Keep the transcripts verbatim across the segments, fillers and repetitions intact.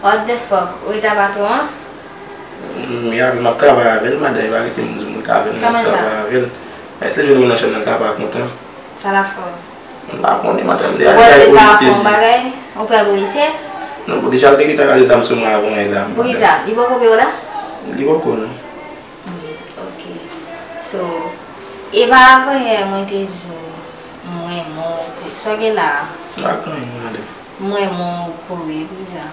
What the fuck? Ou rete a patwon an? M, wi, avè l, m ap travay avè l, madanm, e pa rete m di m rete avè l, m ap travay avè l. Èske l jwenn mwen nan chanm nan, l ka pa kontan? Sa l ap fè w? M pa konnen, madanm, li al kay polisye. Ou panse l ka fè yon bagay? Ou pè polisye? Non, polisye al te gentan gade zam sou mwen avan yè la, madanm. Poukisa? Li poko peye w la? Li poko, non. Hmm, ok. So, e pa avan yè mwen te di w m renmen w, sa w gen la a? M pa gen anyen, madanm. M renmen w, kore, poukisa?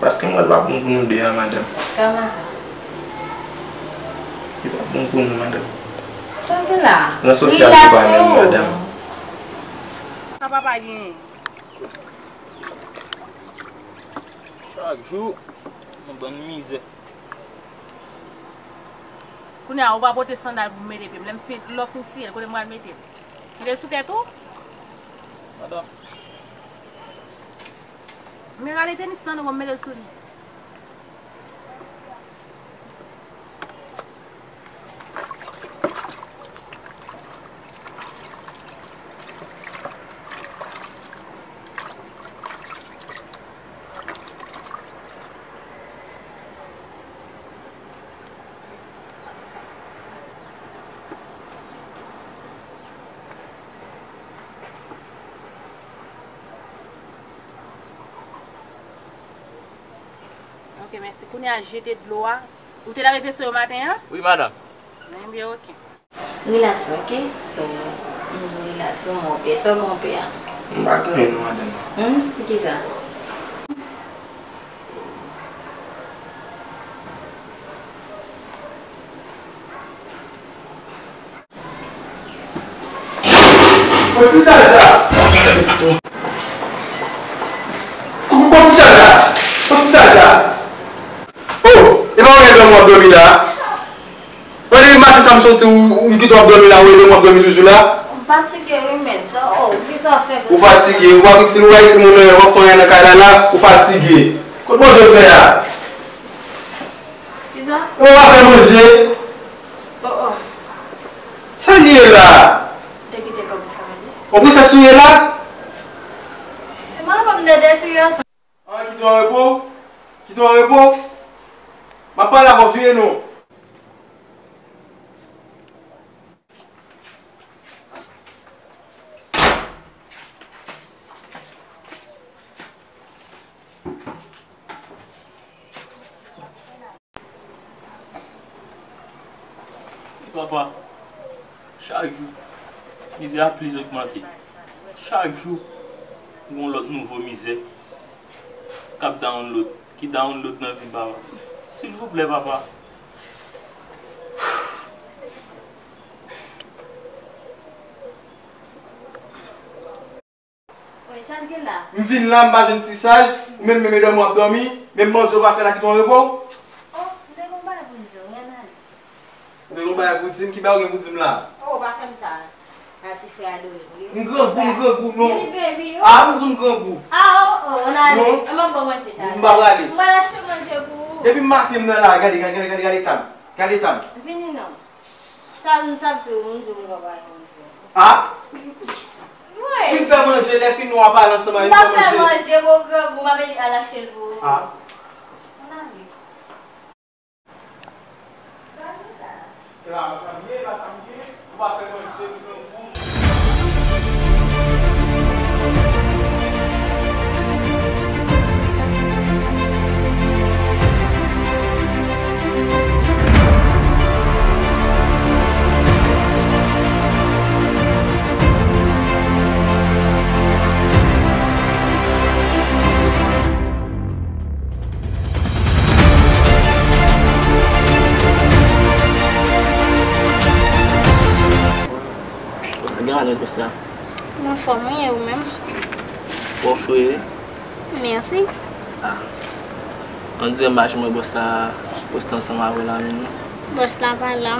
Paske m wè l pa bon pou nou de a, madanm. Kòman sa? Li pa bon pou nou, madanm. Sa w gen la? Nan sosyal tou pa menm, madanm. Sa papa genyen? Chak jou, yon bann mizè. Kounye a, ou pa pote sandal pou m mete pye m. Lè m fin, lè w fin siye l, kote m pral mete l? Mete l sou tèt ou? Madanm. Men rale tenis lan non, ban m mete l sou li. Ok, mèsi. Kounye a, jete dlo a. Ou te lave veso yo maten an? Wi, madanm. Ebyen, ok. Relax, ok? So, m di w relax, ou move, sa w gen w pè a? M pa gen anyen non, madanm. Hmm? Poukisa? Kot ti sal la? Ko-, kot ti sal la? Kot ti sal la? Oh, e pa ou gen dòmi w ap dòmi la? Mwen depi maten sa m soti, ou, ou m kite w ap dòmi la, ou e dòmi w ap dòmi toujou la? M fatige wi, men. Sa, oh, kisa w fè konsa? Ou fatige, ou pa vin si nou pa isi moun nan, w ap fè anyen nan kay la la, ou fatige. Kot manje w fè a? Kisa? Ou pa fè manje? Oh, oh. Sa l ye la? Te kite kòb ou fè manje. Ou pran sa k sou ye la? E mwen, pa m dede tou yo. An, kite w an repo. Kite w an repo. M ap pale avè w, vire non. Papa, chak jou, mizè a plis ogmante. Chak jou, gon lòt nouvo mizè k ap download, ki download nan vi m, papa. Silvouplè, papa. Wi, sa l gen la? M vin la, m pa jwenn ti chaj, ou menm, menm e dòmi w ap dòmi, menm manje w pa fè la, kite w an repo. Oh, m te gon bagay pou m di w, ann ale. Ou te gon bagay pou di m, ki bagay ou gen pou di m la? Oh, pa fè m sa. A, ti frè adore m, wi. M grangou, m grangou, non. Vini, baby, oh. A, m di w m grangou. A, oh, oh, ann ale. Non. An m ap ba w manje talè. M pa prale. M pral achte manje pou ou. Depi maten m nan la, gade, gade, gade, gade, gade eta m. Gade eta m. Vini non. Sa, sa di w, m di w m gen bagay pou m di w. A? Wi. Vin fè manje, lè fini w a pale ansanm avè m, fè manje. M pa fè manje, bon, grangou, m ap al achte l pou ou. A? Ann ale. E la sa m ye, la sa m ye, ou pa fè manje, m grangou. Gen madanm konsa. M anfòm wi, e ou menm? Bon, frè. Mèsi. A. On dirè m pa janm wè bòs la poste ansanm avè w la menm non. Bòs la pa la.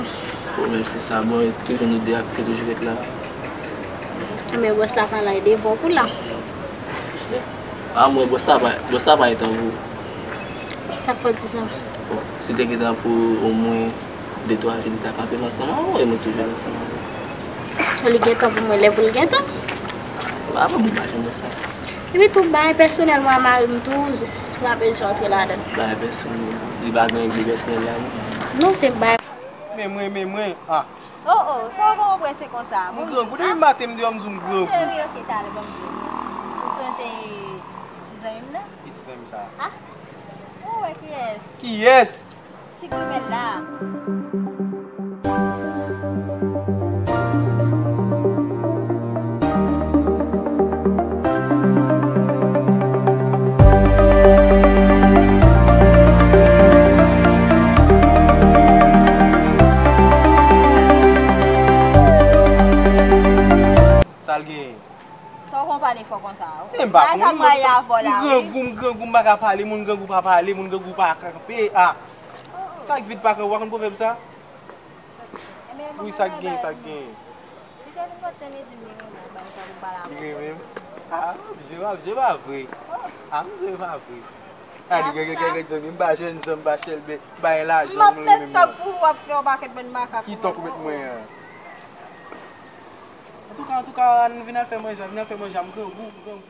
Bon, menm si sa bon, e toujou ni de a ki toujou ret la. Enben, bòs la pa la, e devan w pou la. A, mwen, bòs la pa, bòs la pa gentan pou. Sa k fè w di sa? Bon, si te gentan pou omwen de twa jou, li ta kanpe m ansanm avè w, e mwen toujou ansanm avè w. Li gentan pou mwen, lè pou l gentan? Avan mwen pa janm wè sa. Epi tou, bagay pèsonèl mwen a mari m tou, jis pa bezwen antre ladan l. Bagay pèsonèl, li pa gen anyen ki pèsonèl la, non? Non, se bagay. Men mwen, men mwen, ah. Oh, oh, sa w gen w prese konsa? M grangou, depi maten m deyò m di w m grangou. Cheri, ok, talè, ban m di w. Ou sonje ti zanmi m nan? Ki ti zanmi sa? Ah, ou wè kiyès? Kiyès? Ti grimèl la. Sa l genyen? Sa w konn pale fò konsa? Men m pa konn, m grangou, m grangou, m pa ka pale, moun grangou pa pale, moun grangou pa kanpe, ah. Sa k vit pa kanpe, w pa konn pwovèb sa? Wi, sa k gen, sa k gen. Li te vin pote midi m li renmen bay sa pou pale avè w. Li renmen m? Ah, msye pa, msye pa vre. Ah, msye pa vre. Ah, li gen, gen, gen, gen, m pa jèn jan, m pa chèlbè, bay lajan, m renmen m. M ap met tòk pou ou, w ap fè yon pakèt bann makak. Ki tòk ou met mwen an? Antouka, antouka, ann vin al fè manje, vin al fè manje, m grangou, m grangou.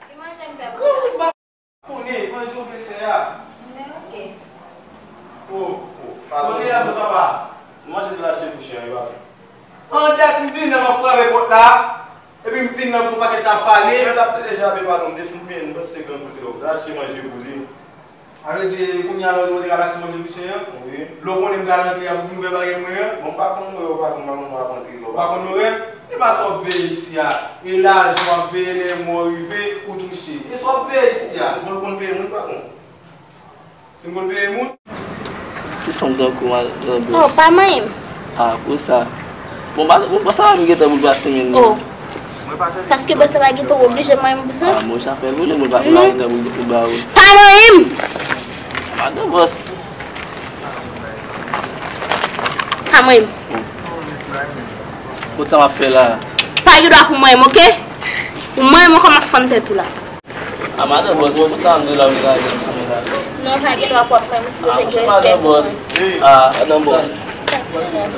Ki manje m fè pou ou la? Konnen, manje w vle fè a. Men ok. Oh, oh, padon. Konnen la, bòs papa. Manje m lache pou chen an, e pa vre. An dat m vin nan, m ap frape pòt la. Epi m vin nan, m fè yon pakèt ap pale. Chen t ap pete jape, padon, m te fin penyen, m panse se grann kote w. M te achte manje pou li. Sa vle di, kounye a la, ou te ka lache manje pou chen an? Wi. Lè w konnen m ka rantre a pou vin ouvè bagay mwen an? Bon, m pa konn wè w, pa konn manman w ap antre la. Ou pa konn orè? E pa sa w ap veye isi a. E lajan w ap veye lè mò rive, ou touche. E sa w ap veye isi a? Ou konn, konn peye moun, pa konn? Si m konn peye moun? Ti fanm tankou w, madanm bòs. Oh, pa manyen m. Ah, pou sa. Bon, pa, bon, sa pa vin gentan pou l pase menm non. Oh. Paske bòs la pa gentan oblije manyen m pou sa. Ah, bon, sa fè vole, mwen pa, pa gentan pou, pou ba ou. Pa manyen m! Madan bòs. Pa manyen m. Kot sa m ap fè la? Pa gen dwa pou manyen m, ok? Ou manyen m ankò, m ap fann tèt ou la. A madan bòs, mwen konn sa m di la, mwen ka di m sou mwen la. Non, pa gen dwa pou ap mwen, m sipoze gen respè pou mwen. A, madan bòs.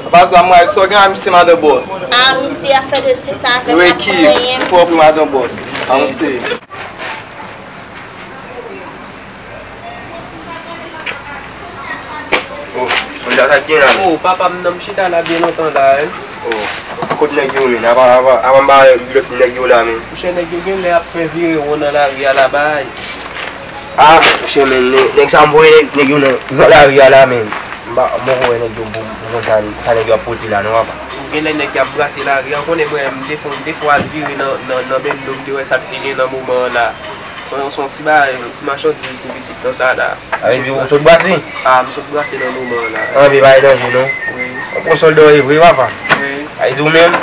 Apa sa, mwen, sa w gen a misye, madan bòs? A, misye ap fè derespektan avè m, ap pran manyen m. Reki, pwòp wi, madan bòs. Avanse. Oh, Sonja, sa k gen la menm? Oh, papa m nan, m chita la byen lontan la, wi. Oh, kot nèg yo menm? Apa, apa, apa m pa wè lòt nèg yo la menm? Monchè, nèg yo genlè ap fè vire won nan lari a la bay. Ah, monchè, men nè-, nèg sa m voye nèg, nèg yo nan, nan lari a la menm. M pa, m poko wè nèg yo, m, m konn sa, sa nèg yo ap pote la non, papa. Ou genlè nèg k ap brase lari a, ou konnen mwen, m te fon, m te fon al vire nan, nan, nan Bendo, m te wè sa k te gen nan moman an la. Se yon, se yon ti bagay, yon ti machandiz tou pitit nan sa la. Sa vle di ou sot brase? A, m sot brase nan moman an la. Anben, pa gen danje non. Wi. Ou pran sòlda w vre, papa? Wi. Sa vle di ou menm,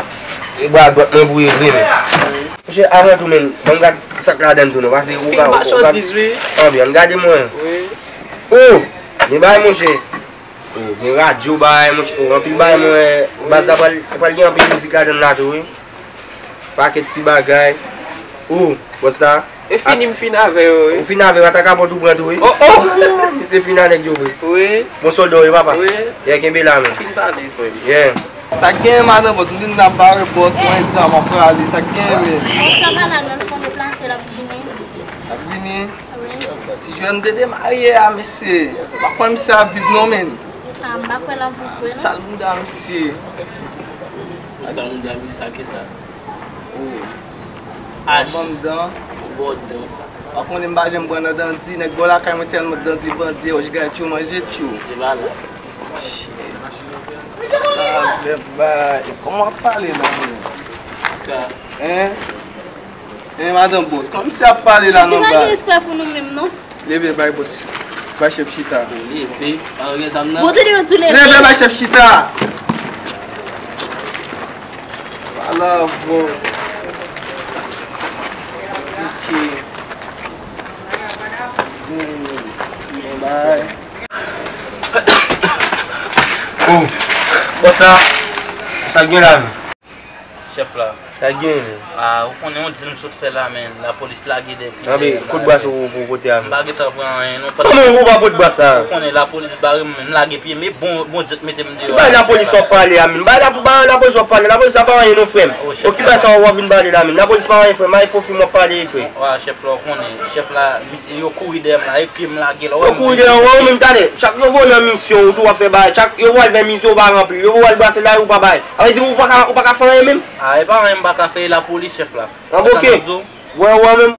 e bra dwat mwen pou ye vre menm. Wi. Monchè, avan tou menm, ban m gad sa k ladann tou non, paske ou ka, ou ka. Pil machandiz, wi. Anben, ann gade mwen. Wi. Oh! Men bagay, monchè. Oh, gen radyo bagay, monchè. Oh, anpil bagay, mwen wè. Baz la pral, pral gen anpil mizik ladann la tou, wi. Pakèt ti bagay. Oh, bòs la. E fini m fin avè yo, wi. Ou fin avè yo, ata kapòt ou pran tou, wi. Oh, oh! Misye fin a nèg yo, wi. Wi. Bon sòlda w ye, papa. Wi. Yeah, kenbe la, men. Fin pale, frè m. Yeah. Sa k gen, madan bòs? M vin la, m pa wè bòs, mwen di sa, m ap prale. Sa k gen, men? Bòs la pa la, non, l fon deplase, l ap vini. L ap vini? Wi. Ti jwè m te demarye a, mesye. M pa kwè misye ap viv non, men. A, m pa kwè l ap viv vre non. Sal mouda misye. Ou sal mouda misye, a kisa? Oh. Ach. Ban m dan. Ou ba w dan. Ou pa konnen m pa janm pran nan dandi, nèg bò lakay mwen tèlman dandi bandi, wè, j gade tchou manje tchou. E pa la. Shit. Avèk bay. Kòman w ap pale la, men? Ka. Hein? Hein, madan bòs? Kòman misye ap pale la nan bay? Misye pa gen respè pou nou menm, non. Leve, bay bòs. Bay chèf chita. Leve, pa gen zam nan. Bon, tande yo di leve. Leve, bay chèf chita. Pale avè w. Ok. Bon, bon, bay. Oh, bòs la, sa k gen la menm? Chèf la. Sa gen, men. Ah, ou konnen yon dil m sot fè la, men lapolis lage de pye. Anbe, kout bras ou pou kote a, M men. Pa gentan pran anyen, non. Kòman ou pa pot bras sa? Ou konnen lapolis bare m, m lage pye, men bon, bon Dye k mete m deyò. Ki bay lapolis w ap pale a, men? Bay la, bay lapolis w ap pale. Lapolis la pa anyen, non, frè m. Oh, chèf. Okipe sa w ap vin pale la, men. Lapolis pa anyen, frè m. Ay fo fi m w ap pale, frè. Wa, chèf la, ou konnen. Chèf la, misye, yo kouri dèyè m la, e pye m lage la. Yo kouri dèyè w, ou menm, tande. Chak yo voye nan misyon, ou tou w ap fè bagay. Chak yo voye vè misyon, ou pa ranpli. Yo voye al brase la, ou pa bay. Sa vle di ou pa ka, ou pa ka fè anyen menm? Ah, e pa anyen m pa ka fè, e lapolis, chèf la. An, ok. Wè, wè, menm.